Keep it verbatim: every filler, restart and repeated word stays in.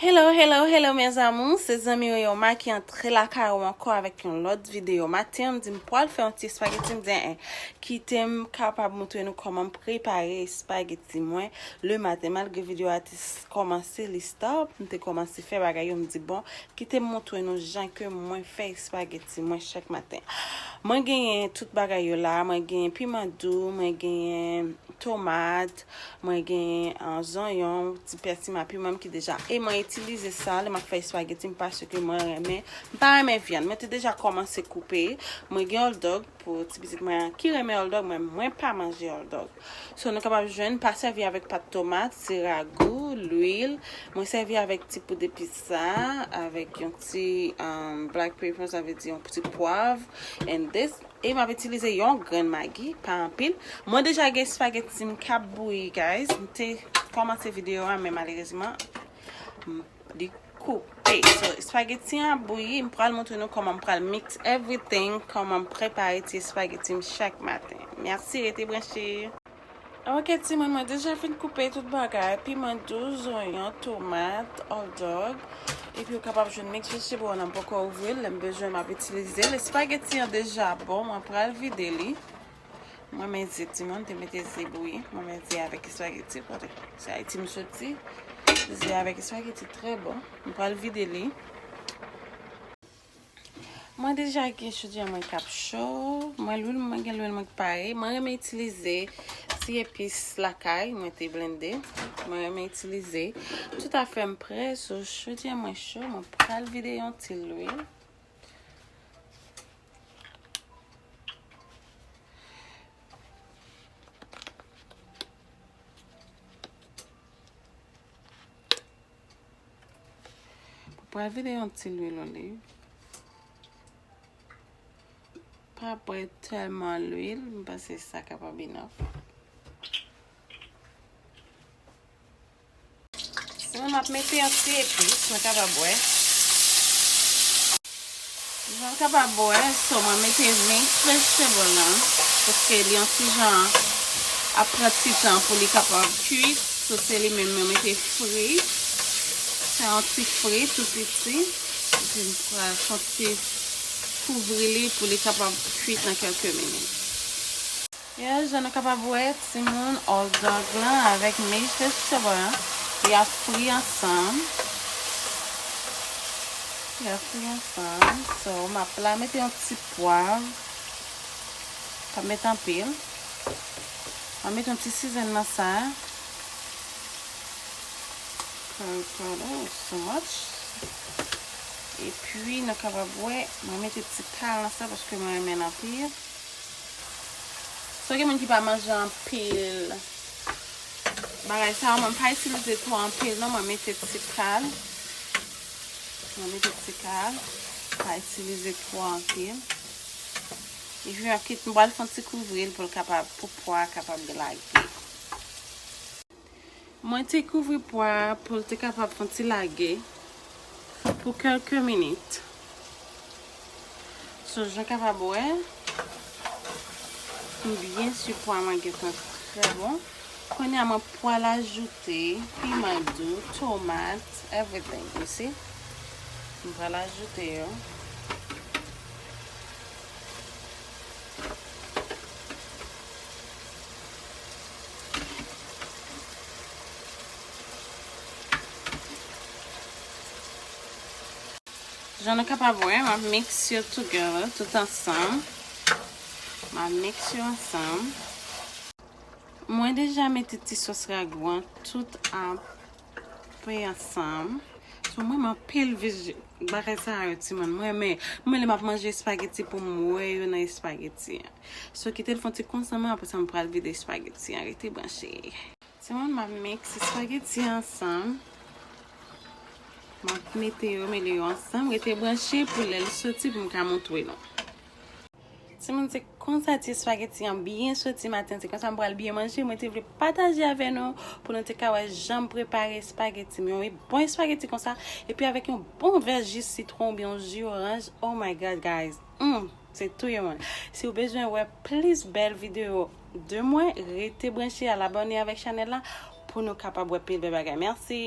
Hello, hello, hello, mes amours. Se zanmi w Yoma ki antre lakay ou ankò avèk yon lòt videyo. Maten an, m di m pral fè yon ti espageti, m di, en, kite m kapab montre nou kòman m prepare espageti mwen le maten. Malgre videyo a te s-, kòmanse, li stop, m te kòmanse fè bagay yo, m di, bon, kite m montre nou jan ke mwen fè espageti mwen chak maten. Mwen genyen tout bagay yo la, mwen genyen piman dou, mwen genyen tomat, mwen genyen, ah, zonyon, ti pèsi, ma piman ki deja. E mwen itilize sa lè m ap fè espageti m paske mwen renmen, m pa renmen vyann. Mwen te deja kòmanse koupe. Mwen gen hot dog pou ti pitit mwen an ki renmen hot dog, mwen, mwen pa manje hot dog. So, nou kapab jwenn, pa sèvi avèk pat tomat, se ragou, lwil. Mwen sèvi avèk ti poud epis sa, avèk yon ti, um, black pepper, sa vle di yon ti pwav. And this, e m ap itilize yon grenn magi, pa anpil. Mwen deja gen espageti m k ap bouyi, guys. M te kòmanse videyo a, men malerezman, m, li koupe. So, espageti an ap bouyi, m pral montre nou kòman m pral mix everything, kòman m prepare ti espageti m chak maten. Mèsi, rete branche. Ok, timoun, mwen deja fin koupe tout bagay, piman dou, zonyon, tomat, hot dog. Epi ou kapab jwenn mix vegetable an, m poko ouvri l, lè m bezwen m ap itilize l. Espageti an deja bon, mwen pral vide li. Mwen renmen ze, timoun, te mete ze bouyi. Mwen renmen ze avèk espageti, kote se Ayiti m soti. Ze avèk espageti trè bon. Mwen pral vide li. Mwen deja gen chodyè mwen k ap cho. Mwen lwil, mwen gen lwil mwen k pare. Mwen renmen itilize ti epis lakay mwen te blende. Mwen renmen itilize tout afè m prè. So, chodyè mwen cho. Mwen pral vide yon ti lwil. Pou pral vide yon ti lwil oliv. Pa bwè tèlman lwil, m panse sa kapab enough. Sinon, m ap mete yon ti epis, nou kapab wè. Jan w kapab wè, so mwen mete mix vegetable lan, paske li yon ti jan ap pran ti tan pou li kapab kuit. So se li menm mwen mete fri, fè yon ti fri tou piti, epi m pral fè yon ti kouvri li pou li kapab kuit nan kèlke minit. Yeah, jan nou kapab wè, timoun, hot dog lan avèk mix vegetable lan, y ap fri ansanm. Y ap fri ansanm. So, m ap la mete yon ti pwav. Pa mete anpil. M ap mete yon ti season nan sa. Pwav, pwav, oh, so much. Epi, nou kapab wè, mwen mete ti kal nan sa paske mwen renmen l anpil. So, gen moun ki pa manje anpil bagay sa yo, mwen pa itilize twò anpil, non, mwen mete ti kal. Mwen mete ti kal, pa itilize twò anpil. Epi, mwen kit, mwen pral fè yon ti kouvri l pou l kapab, pou pwa a kapab lage. Mwen te kouvri pwa a pou l te kapab fè yon ti lage pou kèlke minit. So, jan kapab wè, m byen si pwa mwen gentan trè bon. Kounye a, mwen pral ajoute piman dou, tomat, everything, you see? M pral ajoute yo. Jan nou kapab wè, m ap mix yo together, tout ansanm. M ap mix yo ansanm. Mwen deja mete ti sòs ragou an tout ap fè ansanm. So, mwen renmen anpil vij-, bagay sa yo, timoun. Mwen renmen, mwen lè m ap manje espageti pou m wè yo nan espageti an. So, kite l fè yon ti konsome, apre sa, m pral vide espageti an. Rete branche. Timoun, m ap mix espageti an ansanm. M ap mete yo, mele yo ansanm. Rete branche pou lè l soti pou m ka montre nou. Timoun, se konsa ti espageti an byen soti maten. Se konsa m pral byen manje. Mwen te vle pataje avè nou pou nou te ka wè jan m prepare espageti m. Yon bon espageti konsa, epi avèk yon bon vè ji sitwon oubyen yon ji oranj. Oh my God, guys. Mm, se touye mwen. Si w bezwen wè plis bèl videyo de mwen, rete branche, al abòne avèk chanèl la pou nou kapab wè pil bèl bagay. Mèsi.